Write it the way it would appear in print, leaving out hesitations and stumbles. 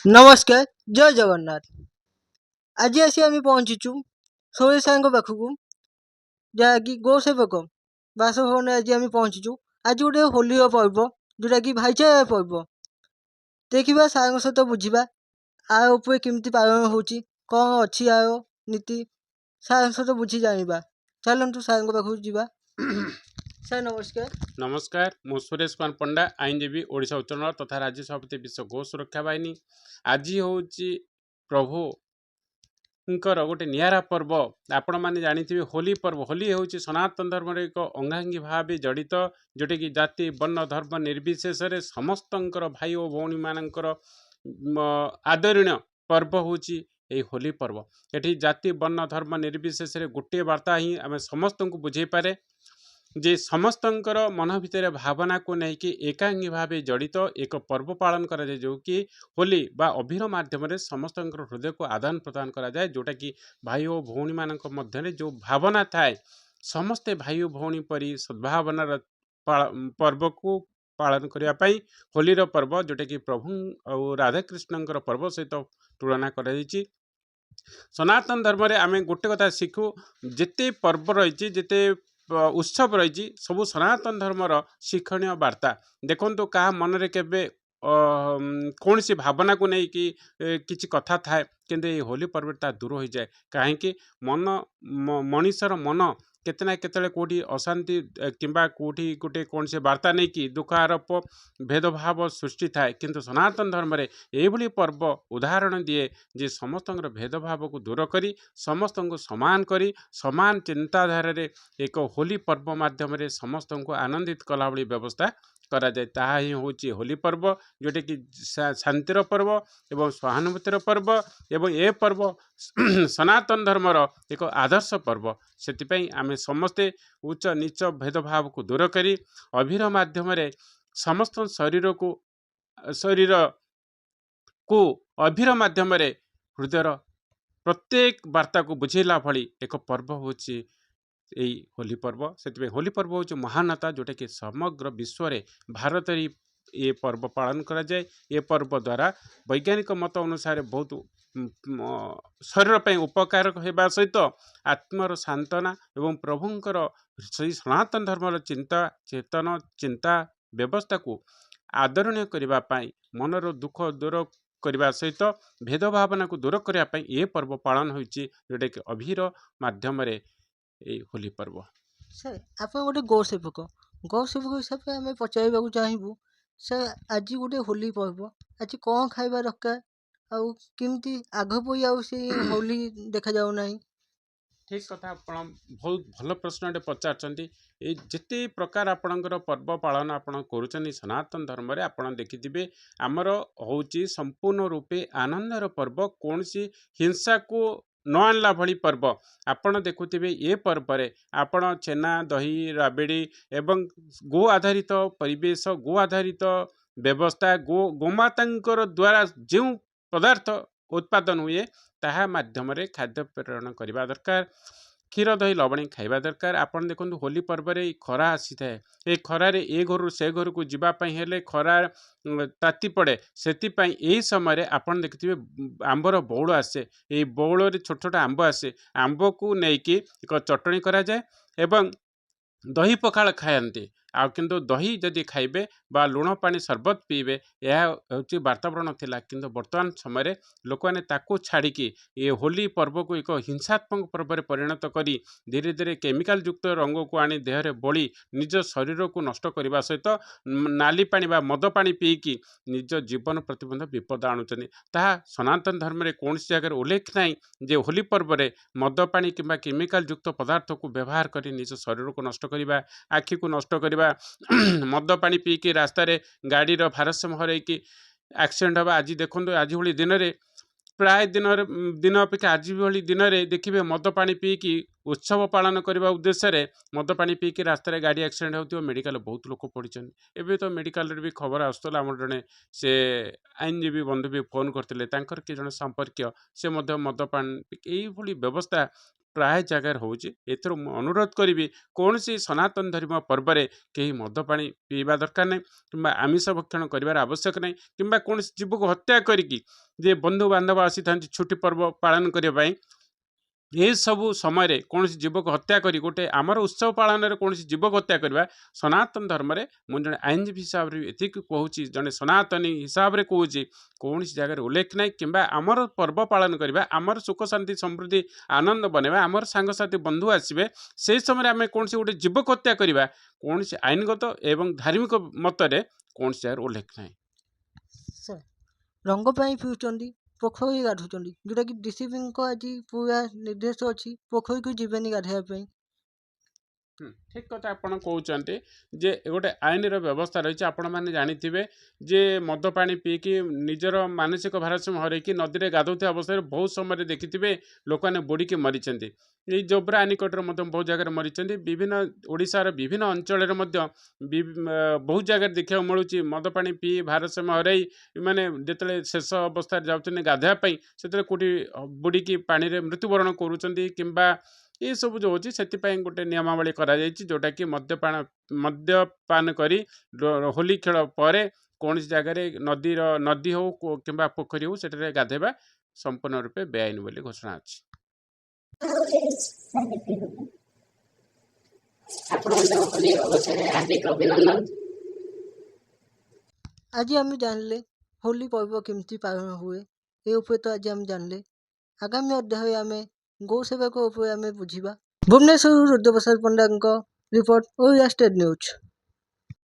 ନମସ୍କାର, ଜୟ ଜଗନ୍ନାଥ। ଆଜି ଆସି ଆମେ ପହଞ୍ଚିଛୁ ସୁରେଶ ସାର୍ଙ୍କ ପାଖକୁ, ଯାହାକି ଗୋ ସେବକ ବାସଭବନରେ ଆଜି ଆମେ ପହଞ୍ଚିଛୁ। ଆଜି ଗୋଟେ ହୋଲିର ପର୍ବ, ଯେଉଁଟାକି ଭାଇଚାରା ପର୍ବ। ଦେଖିବା, ସାର୍ଙ୍କ ସହିତ ବୁଝିବା ଆ ଉପରେ କେମିତି ପାଳନ ହେଉଛି, କ'ଣ ଅଛି ଆର ନୀତି। ସାର୍ଙ୍କ ସହିତ ବୁଝି ଜାଣିବା। ଚାଲନ୍ତୁ, ସାର୍ଙ୍କ ପାଖକୁ ଯିବା। ସାର୍, ନମସ୍କାର। ନମସ୍କାର। ମୁଁ ସୁରେଶ କୁମାର ପଣ୍ଡା, ଆଇନଜୀବୀ, ଓଡ଼ିଶା ଉଚ୍ଚ ନ୍ୟାୟାଳୟ ତଥା ରାଜ୍ୟ ସଭାପତି, ବିଶ୍ୱ ଗୋ ସୁରକ୍ଷା ବାହିନୀ। ଆଜି ହେଉଛି ପ୍ରଭୁଙ୍କର ଗୋଟେ ନିଆରା ପର୍ବ। ଆପଣମାନେ ଜାଣିଥିବେ ହୋଲି ପର୍ବ। ହୋଲି ହେଉଛି ସନାତନ ଧର୍ମର ଏକ ଅଙ୍ଗାଙ୍ଗୀ ଭାବେ ଜଡ଼ିତ, ଯେଉଁଟାକି ଜାତି, ବର୍ଣ୍ଣ, ଧର୍ମ ନିର୍ବିଶେଷରେ ସମସ୍ତଙ୍କର ଭାଇ ଓ ଭଉଣୀମାନଙ୍କର ଆଦରଣୀୟ ପର୍ବ ହେଉଛି ଏଇ ହୋଲି ପର୍ବ। ଏଠି ଜାତି, ବର୍ଣ୍ଣ, ଧର୍ମ ନିର୍ବିଶେଷରେ ଗୋଟିଏ ବାର୍ତ୍ତା ହିଁ ଆମେ ସମସ୍ତଙ୍କୁ ବୁଝେଇ ପାରେ ଯେ ସମସ୍ତଙ୍କର ମନ ଭିତରେ ଭାବନାକୁ ନେଇକି ଏକାଙ୍ଗୀ ଭାବେ ଜଡ଼ିତ ଏକ ପର୍ବ ପାଳନ କରାଯାଏ, ଯେଉଁକି ହୋଲି ବା ଅଭିର ମାଧ୍ୟମରେ ସମସ୍ତଙ୍କର ହୃଦୟକୁ ଆଦାନ ପ୍ରଦାନ କରାଯାଏ, ଯେଉଁଟାକି ଭାଇ ଓ ଭଉଣୀମାନଙ୍କ ମଧ୍ୟରେ ଯେଉଁ ଭାବନା ଥାଏ, ସମସ୍ତେ ଭାଇ ଓ ଭଉଣୀ ପରି ସଦ୍ଭାବନାର ପର୍ବକୁ ପାଳନ କରିବା ପାଇଁ ହୋଲିର ପର୍ବ, ଯେଉଁଟାକି ପ୍ରଭୁ ଆଉ ରାଧାକୃଷ୍ଣଙ୍କର ପର୍ବ ସହିତ ତୁଳନା କରାଯାଇଛି। ସନାତନ ଧର୍ମରେ ଆମେ ଗୋଟେ କଥା ଶିଖୁ, ଯେତେ ପର୍ବ ରହିଛି, ଯେତେ ଉତ୍ସବ ରହିଛି, ସବୁ ସନାତନ ଧର୍ମର ଶିକ୍ଷଣୀୟ ବାର୍ତ୍ତା। ଦେଖନ୍ତୁ, କାହା ମନରେ କେବେ କୌଣସି ଭାବନାକୁ ନେଇକି କିଛି କଥା ଥାଏ, କିନ୍ତୁ ଏଇ ହୋଲି ପର୍ବରେ ତାହା ଦୂର ହୋଇଯାଏ। କାହିଁକି? ମନ, ମଣିଷର ମନ କେତେ ନା କେତେବେଳେ କେଉଁଠି ଅଶାନ୍ତି କିମ୍ବା କେଉଁଠି ଗୋଟେ କୌଣସି ବାର୍ତ୍ତା ନେଇକି ଦୁଃଖ ଆରୋପ, ଭେଦଭାବ ସୃଷ୍ଟି ଥାଏ। କିନ୍ତୁ ସନାତନ ଧର୍ମରେ ଏଇଭଳି ପର୍ବ ଉଦାହରଣ ଦିଏ ଯେ ସମସ୍ତଙ୍କର ଭେଦଭାବକୁ ଦୂର କରି, ସମସ୍ତଙ୍କୁ ସମାନ କରି, ସମାନ ଚିନ୍ତାଧାରାରେ ଏକ ହୋଲି ପର୍ବ ମାଧ୍ୟମରେ ସମସ୍ତଙ୍କୁ ଆନନ୍ଦିତ କଲା ଭଳି ବ୍ୟବସ୍ଥା କରାଯାଏ। ତାହା ହିଁ ହେଉଛି ହୋଲି ପର୍ବ, ଯେଉଁଟାକି ଶାନ୍ତିର ପର୍ବ ଏବଂ ସହାନୁଭୂତିର ପର୍ବ ଏବଂ ଏ ପର୍ବ ସନାତନ ଧର୍ମର ଏକ ଆଦର୍ଶ ପର୍ବ। ସେଥିପାଇଁ ଆମେ ସମସ୍ତେ ଉଚ୍ଚ ନିଚ ଭେଦଭାବକୁ ଦୂର କରି ଅଭିର ମାଧ୍ୟମରେ ସମସ୍ତ ଶରୀରକୁ ଅଭିର ମାଧ୍ୟମରେ ହୃଦୟର ପ୍ରତ୍ୟେକ ବାର୍ତ୍ତାକୁ ବୁଝେଇଲା ଭଳି ଏକ ପର୍ବ ହେଉଛି ଏଇ ହୋଲି ପର୍ବ। ସେଥିପାଇଁ ହୋଲି ପର୍ବ ହେଉଛି ମହାନତା, ଯେଉଁଟାକି ସମଗ୍ର ବିଶ୍ୱରେ, ଭାରତରେ ଏ ପର୍ବ ପାଳନ କରାଯାଏ। ଏ ପର୍ବ ଦ୍ୱାରା ବୈଜ୍ଞାନିକ ମତ ଅନୁସାରେ ବହୁତ ଶରୀର ପାଇଁ ଉପକାର ହେବା ସହିତ ଆତ୍ମାର ସାନ୍ତ୍ୱନା ଏବଂ ପ୍ରଭୁଙ୍କର ସେଇ ସନାତନ ଧର୍ମର ଚିନ୍ତା ଚେତନ ଚିନ୍ତା ବ୍ୟବସ୍ଥାକୁ ଆଦରଣୀୟ କରିବା ପାଇଁ, ମନର ଦୁଃଖ ଦୂର କରିବା ସହିତ ଭେଦଭାବନାକୁ ଦୂର କରିବା ପାଇଁ ଏ ପର୍ବ ପାଳନ ହୋଇଛି, ଯେଉଁଟାକି ଅଭିର ମାଧ୍ୟମରେ ଏଇ ହୋଲି ପର୍ବ। ସାର୍, ଆପଣ ଗୋଟେ ଗୋ ସେବକ। ଗୋ ସେବକ ହିସାବରେ ଆମେ ପଚାରିବାକୁ ଚାହିଁବୁ ସାର୍, ଆଜି ଗୋଟେ ହୋଲି ପର୍ବ, ଆଜି କ'ଣ ଖାଇବା ଦରକାର ଆଉ କେମିତି ଆଗ ପରି ଆଉ ସେଇ ହୋଲି ଦେଖାଯାଉନାହିଁ? ଠିକ୍ କଥା, ଆପଣ ବହୁତ ଭଲ ପ୍ରଶ୍ନଟେ ପଚାରିଛନ୍ତି। ଏଇ ଯେତେ ପ୍ରକାର ଆପଣଙ୍କର ପର୍ବ ପାଳନ ଆପଣ କରୁଛନ୍ତି ସନାତନ ଧର୍ମରେ, ଆପଣ ଦେଖିଥିବେ ଆମର ହେଉଛି ସମ୍ପୂର୍ଣ୍ଣ ରୂପେ ଆନନ୍ଦର ପର୍ବ, କୌଣସି ହିଂସାକୁ ନ ଆଣିଲା ଭଳି ପର୍ବ। ଆପଣ ଦେଖୁଥିବେ, ଏ ପର୍ବରେ ଆପଣ ଛେନା, ଦହି, ରାବିଡ଼ି ଏବଂ ଗୋ ଆଧାରିତ ପରିବେଶ, ଗୋ ଆଧାରିତ ବ୍ୟବସ୍ଥା, ଗୋମାତାଙ୍କର ଦ୍ୱାରା ଯେଉଁ ପଦାର୍ଥ ଉତ୍ପାଦନ ହୁଏ, ତାହା ମାଧ୍ୟମରେ ଖାଦ୍ୟ ପ୍ରେରଣ କରିବା ଦରକାର। କ୍ଷୀର, ଦହି, ଲବଣୀ ଖାଇବା ଦରକାର। ଆପଣ ଦେଖନ୍ତୁ, ହୋଲି ପର୍ବରେ ଏଇ ଖରା ଆସିଥାଏ। ଏ ଖରାରେ ଏ ଘରୁ ସେ ଘରକୁ ଯିବା ପାଇଁ ହେଲେ ଖରା ତାତି ପଡ଼େ। ସେଥିପାଇଁ ଏହି ସମୟରେ ଆପଣ ଦେଖିଥିବେ, ଆମ୍ବର ବଉଳ ଆସେ। ଏଇ ବଉଳରେ ଛୋଟ ଛୋଟ ଆମ୍ବ ଆସେ। ଆମ୍ବକୁ ନେଇକି ଏକ ଚଟଣି କରାଯାଏ ଏବଂ ଦହି ପଖାଳ ଖାଆନ୍ତି। ଆଉ କିନ୍ତୁ ଦହି ଯଦି ଖାଇବେ ବା ଲୁଣ ପାଣି ସରବତ ପିଇବେ, ଏହା ହେଉଛି ବାତାବରଣ ଥିଲା। କିନ୍ତୁ ବର୍ତ୍ତମାନ ସମୟରେ ଲୋକମାନେ ତାକୁ ଛାଡ଼ିକି ଏ ହୋଲି ପର୍ବକୁ ଏକ ହିଂସାତ୍ମକ ପର୍ବରେ ପରିଣତ କରି ଧୀରେ ଧୀରେ କେମିକାଲ ଯୁକ୍ତ ରଙ୍ଗକୁ ଆଣି ଦେହରେ ବୋଳି ନିଜ ଶରୀରକୁ ନଷ୍ଟ କରିବା ସହିତ ନାଲି ପାଣି ବା ମଦ ପାଣି ପିଇକି ନିଜ ଜୀବନ ପ୍ରତି ମଧ୍ୟ ବିପଦ ଆଣୁଛନ୍ତି। ତାହା ସନାତନ ଧର୍ମରେ କୌଣସି ଜାଗାରେ ଉଲ୍ଲେଖ ନାହିଁ ଯେ ହୋଲି ପର୍ବରେ ମଦ ପାଣି କିମ୍ବା କେମିକାଲ ଯୁକ୍ତ ପଦାର୍ଥକୁ ବ୍ୟବହାର କରି ନିଜ ଶରୀରକୁ ନଷ୍ଟ କରିବା, ଆଖିକୁ ନଷ୍ଟ କରିବା, ମଦ ପାଣି ପିଇକି ରାସ୍ତାରେ ଗାଡ଼ିର ଭାରସାମ୍ୟ ହରାଇକି ଆକ୍ସିଡେଣ୍ଟ ହେବା। ଆଜି ଦେଖନ୍ତୁ, ଆଜି ଭଳି ଦିନରେ, ପ୍ରାୟ ଦିନରେ ଦିନ ଅପେକ୍ଷା ଆଜି ଭଳି ଦିନରେ ଦେଖିବେ, ମଦ ପାଣି ପିଇକି ଉତ୍ସବ ପାଳନ କରିବା ଉଦ୍ଦେଶ୍ୟରେ ମଦ ପାଣି ପିଇକି ରାସ୍ତାରେ ଗାଡ଼ି ଆକ୍ସିଡେଣ୍ଟ ହେଉଥିବ, ମେଡ଼ିକାଲ ବହୁତ ଲୋକ ପଡ଼ିଛନ୍ତି। ଏବେ ତ ମେଡ଼ିକାଲରେ ବି ଖବର ଆସୁଥିଲା। ଆମର ଜଣେ ସେ ଆଇନଜୀବୀ ବନ୍ଧୁ ବି ଫୋନ୍ କରିଥିଲେ, ତାଙ୍କର କିଏ ଜଣେ ସମ୍ପର୍କୀୟ, ସେ ମଧ୍ୟ ମଦ ପାଣି, ଏଇଭଳି ବ୍ୟବସ୍ଥା। ପ୍ରାୟ ଜାଗାରେ ହେଉଛି। ଏଥିରୁ ମୁଁ ଅନୁରୋଧ କରିବି, କୌଣସି ସନାତନ ଧର୍ମ ପର୍ବରେ କେହି ମଦ ପାଣି ପିଇବା ଦରକାର ନାହିଁ କିମ୍ବା ଆମିଷ ଭକ୍ଷଣ କରିବାର ଆବଶ୍ୟକ ନାହିଁ, କିମ୍ବା କୌଣସି ଜୀବକୁ ହତ୍ୟା କରିକି ଯେ ବନ୍ଧୁବାନ୍ଧବ ଆସିଥାନ୍ତି ଛୁଟି ପର୍ବ ପାଳନ କରିବା ପାଇଁ, ଏସବୁ ସମୟରେ କୌଣସି ଜୀବକୁ ହତ୍ୟା କରି ଗୋଟେ ଆମର ଉତ୍ସବ ପାଳନରେ କୌଣସି ଜୀବକୁ ହତ୍ୟା କରିବା, ସନାତନ ଧର୍ମରେ ମୁଁ ଜଣେ ଆଇନଜୀବୀ ହିସାବରେ ଏତିକି କହୁଛି, ଜଣେ ସନାତନୀ ହିସାବରେ କହୁଛି, କୌଣସି ଜାଗାରେ ଉଲ୍ଲେଖ ନାହିଁ। କିମ୍ବା ଆମର ପର୍ବ ପାଳନ କରିବା, ଆମର ସୁଖ ଶାନ୍ତି ସମୃଦ୍ଧି ଆନନ୍ଦ ବନେଇବା, ଆମର ସାଙ୍ଗସାଥି ବନ୍ଧୁ ଆସିବେ, ସେହି ସମୟରେ ଆମେ କୌଣସି ଗୋଟେ ଜୀବକୁ ହତ୍ୟା କରିବା, କୌଣସି ଆଇନଗତ ଏବଂ ଧାର୍ମିକ ମତରେ କୌଣସି ଜାଗାରେ ଉଲ୍ଲେଖ ନାହିଁ। ସାର୍, ରଙ୍ଗ ପାଇଁ ପିଉଛନ୍ତି, ପୋଖରୀ ଗାଧଉଛନ୍ତି, ଯେଉଁଟାକି ଡିସିପିଙ୍କ ଆଜି ପୁରା ନିର୍ଦ୍ଦେଶ ଅଛି ପୋଖରୀକୁ ଯିବେନି ଗାଧୋଇବା ପାଇଁ। ଠିକ୍ କଥା ଆପଣ କହୁଛନ୍ତି ଯେ ଗୋଟେ ଆଇନର ବ୍ୟବସ୍ଥା ରହିଛି। ଆପଣମାନେ ଜାଣିଥିବେ ଯେ ମଦ ପାଣି ପିଇକି ନିଜର ମାନସିକ ଭାରସାମ୍ୟ ହରେଇକି ନଦୀରେ ଗାଧୋଉଥିବା ଅବସ୍ଥାରେ ବହୁତ ସମୟରେ ଦେଖିଥିବେ ଲୋକମାନେ ବୁଡ଼ିକି ମରିଛନ୍ତି। ଏଇ ଜୋବ୍ରା ଆନିକଟରେ ମଧ୍ୟ ବହୁତ ଜାଗାରେ ମରିଛନ୍ତି। ବିଭିନ୍ନ ଓଡ଼ିଶାର ବିଭିନ୍ନ ଅଞ୍ଚଳରେ ମଧ୍ୟ ବହୁତ ଜାଗାରେ ଦେଖିବାକୁ ମିଳୁଛି, ମଦ ପାଣି ପିଇ ଭାରସାମ୍ୟ ହରେଇ ମାନେ ଯେତେବେଳେ ଶେଷ ଅବସ୍ଥାରେ ଯାଉଛନ୍ତି ଗାଧୋଇବା ପାଇଁ, ସେତେବେଳେ କେଉଁଠି ବୁଡ଼ିକି ପାଣିରେ ମୃତ୍ୟୁବରଣ କରୁଛନ୍ତି। କିମ୍ବା ଏସବୁ ଯେଉଁ ହେଉଛି, ସେଥିପାଇଁ ଗୋଟେ ନିୟମାବଳୀ କରାଯାଇଛି, ଯେଉଁଟାକି ମଦ୍ୟପାନ କରି ହୋଲି ଖେଳ ପରେ କୌଣସି ଜାଗାରେ ନଦୀର ନଦୀ ହେଉ କିମ୍ବା ପୋଖରୀ ହେଉ, ସେଠାରେ ଗାଧୋଇବା ସମ୍ପୂର୍ଣ୍ଣ ରୂପେ ବେଆଇନ ବୋଲି ଘୋଷଣା ଅଛି। ଆପଣଙ୍କ ହୋଲି ଅବସରରେ ହାର୍ଦ୍ଦିକ ଅଭିନନ୍ଦନ। ଆଜି ଆମେ ଜାଣିଲେ ହୋଲି ପର୍ବ କେମିତି ପାଳନ ହୁଏ, ଏ ଉପରେ ତ ଆଜି ଆମେ ଜାଣିଲେ। ଆଗାମୀ ଅଧ୍ୟାୟରେ ଆମେ ଗୋ ସେବକ ଉପରେ ଆମେ ବୁଝିବା। ଭୁବନେଶ୍ୱରରୁ ରୁଦ୍ରପ୍ରସାଦ ପଣ୍ଡାଙ୍କ ରିପୋର୍ଟ, ଓଡ଼ିଆ ଷ୍ଟେଟ୍ ନ୍ୟୁଜ୍।